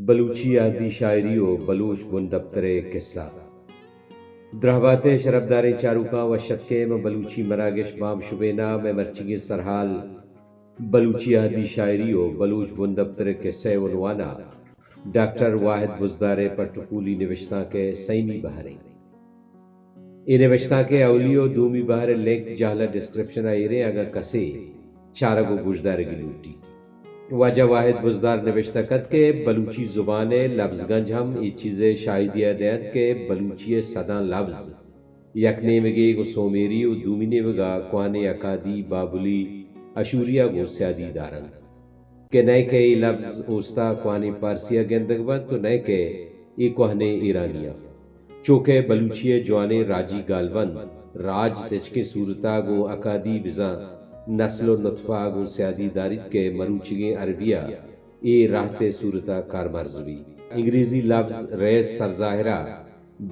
بلوچی اہدی شاعری و بلوچ بندپتر ءِ کسہ۔ درہبات ءِ شرپداریں چاروکاں وش اتک ئے ماں بلوچی مراگش بام شبین ءَ مئے مرچیگیں سرحال بلوچی اہدی شاعری و بلوچ بندپتر ءِ کسہ ءِ عنوان ءَ ڈاکٹر واحد بزدار ءِ پٹ و پولی نبشتانک ءِ سیمی بہر ایں۔ اے نبشتانک ءِ اولی و دومی بہر ءِ لنک جہل ءَ ڈسکرپشن ءَ ایر ایں، اگاں کسے چارگ و گوشدارگی لوٹی۔ واجہ واحد بزدار نبشتہ کنت کہ بلوچی زبان ءِ لبزگنج ہم اے چیز ءِ شاہدی ءَ دینت کہ بلوچی ءِ سداں لبز یک نیمگے گوں سومیری و دومی نیمگ ءَ کوہنیں اکادی، بابلی، اشوری ءَ گوں سیادی دارنت۔ کہ نئیکہ اے لبز اوستا کوہنیں پارسی ءَ گندگ بنت و نئیکہ اے کوہنیں ایرانی ءَ۔ چو کہ بلوچی ءِ جوانیں راجی گالبند راج تچکیں صورت ءَ گوں اکادی بزاں نسل و نطفہ ءَ گوں سیادی داریت کہ مروچیگیں عربی ءَ اے راہت ءِ صورت ءَ کارمرز بیت۔ انگریزی لبز ریس سرظاہر ءَ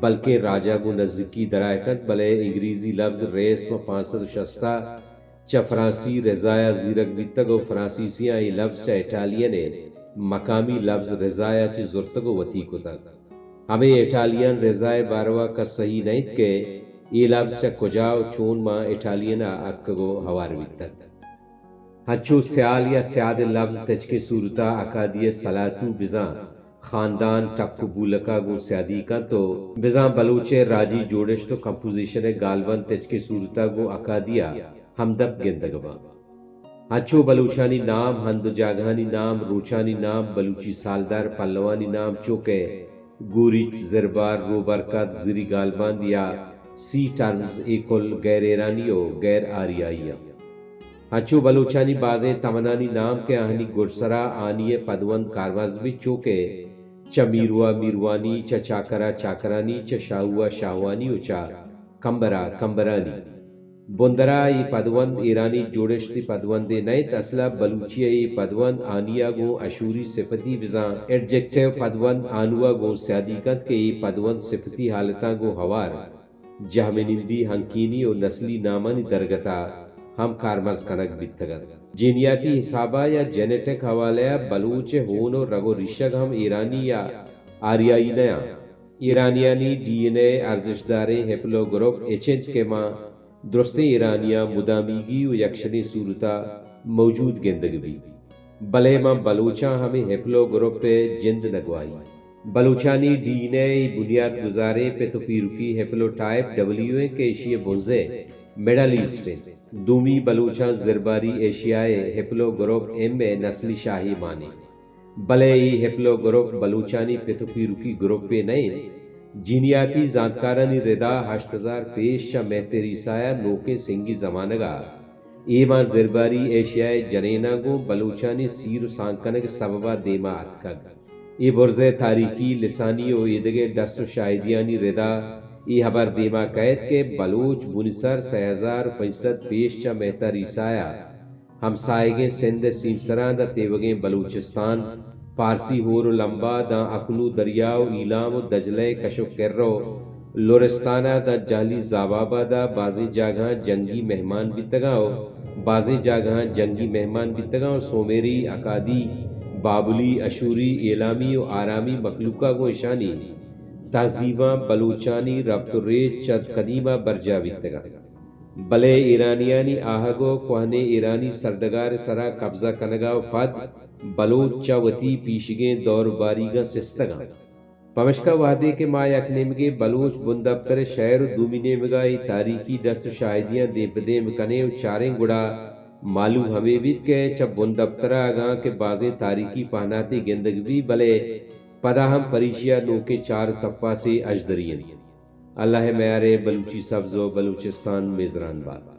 بلکیں راج ءَ گوں نزیکی درائے کنت، بلے انگریزی لبز ریس ماں پانچ سد و شست ءَ چہ فرانسی رضا ءَ زیرگ بیتگ و فرانسیسیاں اے لبز چہ اٹالین ءِ مقامی لبز رضا ءَ چہ زرتگ و وتی کتگ۔ ہمے اٹالین رضا ءِ باروا کس سہی نہ انت کہ اے لبز چہ کجا و چون ماں اٹالین ءَ اتکگ و ہوار بیتگ۔ ہنچو سیال یا سیاد ءِ لبز تچکیں صورت ءَ اکادی ءِ سلاتو بزاں خاندان، ٹک و بولک ءَ گوں سیادی کنت و بزاں بلوچ ءِ راجی جوڑشت و کمپوزیشن ءِ گالبند تچکیں صورت ءَ گوں اکادی ءَ ہمدپ گندگ باں۔ ہنچو بلوچانی نام، ہند و جاگہانی نام، روچانی نام، بلوچی سالدار، پلوانی نام چو کہ گوریچ، زربار، روبرکت، زری گالبند یا سی ٹرمز، اے کل غیر ایرانی و غیر آریائی انت۔ ہنچو بلوچانی بازیں تمنانی نام کہ آہانی گڈسرا آنی ءِ پدوند کارمرز بیت، چو کہ چہ میروا میروانی، چہ چاکرا چاکرانی، چہ شاہوا شاہوانی و چہ کمبرا کمبرانی۔ بندرا اے پدوند ایرانی جوڑشتی پدوندے نہ انت، اصلا بلوچی ءِ اے پدوند آنیا گوں اشوری صفتی بزاں ایڈجیکٹیو پدوند آنوا گوں سیادی کنت کہ اے پدوند صفتی حالتاں گوں ہوار جہمنندی، ہنکینی و نسلی نامانی درگتا ہم کارمرز کنگ بیتگ انت۔ جینیاتی حسابا یا جینیٹک حوالہ ءَ بلوچ ءِ ہون و رگ و ریشگ ہم ایرانی یا آریائی نیاں۔ ایرانیانی ڈی این اے ارزشتداریں ہیپلو گروپ اچ انت کہ ماں درستیں ایرانیاں مدامیگی و یکشلیں صورتا موجود گندگ بیت۔ بلے ماں بلوچاں ہمے ہیپلو گروپ ءِ جند نگواہی۔ بلوچانی ڈی این اے ءِ بنیاد گزاریں پت و پیرکی ہیپلو ٹائپ ڈبلیو انت کہ ایشی ءِ بنزہ مڈل ایسٹ انت۔ دومی بلوچاں زرباری ایشیا ءِ ہیپلو گروپ ایم ءِ نسلی شاہے مان انت۔ بلے اے ہیپلو گروپ بلوچانی پت و پیرکی گروپے نہ انت۔ جینیاتی زانتکارانی ردا ہشت ہزار پیش چہ مہتر عیسایا نوکیں سنگی زمانگا اے ماں زرباری ایشیا ءِ جنیناں گوں بلوچانی سیر و سانگ کنگ ءِ سببا دیما اتکگ۔ اے برز ءِ تاریخی، لسانی و ایدگہ ڈس و شاہدیانی ردا اے ہبر دیما کئیت کہ بلوچ بنی سر سئے ہزار پنچ سد پیش چہ مہتر عیسایا ہمساہگیں سندھ ءِ سیمسراں داں تیوگیں بلوچستان، پارسی ہور و لمبا داں اکنو دریا و ایلام و دجلہ ءِ کش و کر و لرستان ءَ داں جہلی زاباباد ءَ بازیں جاگہاں جنگی مہمان بیتگاں و بازیں جاگہاں جنگی مہمان بیتگاں و سومیری، اکادی، بابلی، اشوری، ایلامی و آرامی مخلوق ءَ گوں اشانی تہذیباں بلوچانی ربط و ریچ چہ قدیم ءَ برجاہ بیتگاں۔ بلے ایرانیانی آہگ و کوہنیں ایرانی سرڈگار ءِ سرا قبضہ کنگا و پد بلوچ چہ وتی پیشیگیں دور و باریگاں سستگاں۔ پمشکا وہدے کہ ما یک نیمگے بلوچ بندپتر ءِ شئیر و دومی نیمگا اے تاریخی ڈس و شاہدیاں دیم پہ دیم کنیں و چاریں گڑا معلوم ہمے بیت کہ چہ بندپترا اگاں کہ بازیں تاریخی پہناتے گندگ بیت، بلے پدا ہم پریشیا نوکیں چار و تپاسے اژدری انت۔ اللہ ءِ میارے بلوچی سبز و بلوچستان میزران بات۔